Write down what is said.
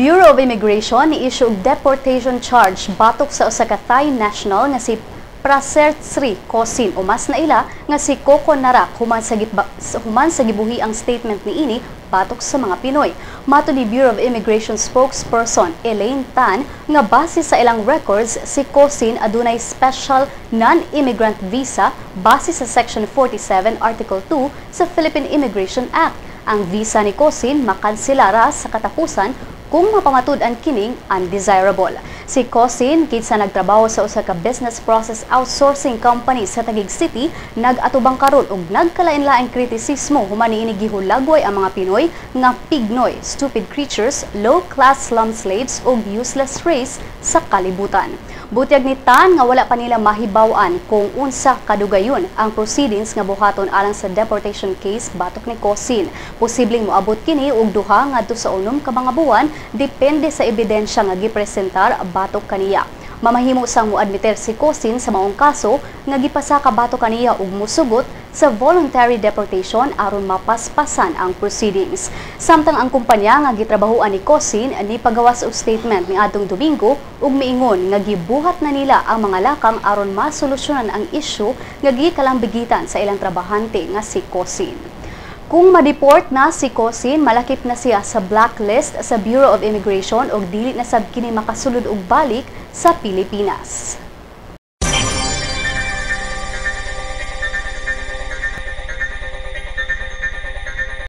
Bureau of Immigration ni-issue og deportation charge batok sa usa ka Thai national nga si Prasert Sri Kosin o mas naila nga si Coco Narak human sa gibuhi ang statement niini batok sa mga Pinoy. Mato ni Bureau of Immigration spokesperson Elaine Tan nga base sa ilang records, si Kosin adunay special non-immigrant visa base sa Section 47 Article 2 sa Philippine Immigration Act. Ang visa ni Kosin makanselara sa katapusan kung mapamatud-an kining undesirable. Si Kosin, kinsa nagtrabaho sa usa ka business process outsourcing company sa Taguig City, nag-atubang karon og nagkalain-laing kritisismo human niini gihulagway ang mga Pinoy nga pignoy, stupid creatures, low-class slum slaves ug useless race sa kalibutan. Butyag ni Tan nga wala pa nila mahibaw-an kung unsa kadugayon ang proceedings nga buhaton alang sa deportation case batok ni Kosin. Posibleng moabot kini og 2 ngadto sa 6 ka mga buwan, depende sa ebidensya nga gipresentar batok kaniya. Mamahimo sang moadmiter si Kosin sa maong kaso nga gipasaka batok kaniya ug musugot sa voluntary deportation aron mapaspasan ang proceedings. Samtang ang kumpanya nga gitrabahoan ni Kosin ni pagawas og statement niadtong Domingo ug miingon nga gibuhat na nila ang mga lakang aron masolusyonan ang isyu nga gikalambigitan sa ilang trabahante nga si Kosin. Kung ma-deport na si Kosin, malakip na siya sa blacklist sa Bureau of Immigration ug dili na sab kini makasulod og balik sa Pilipinas.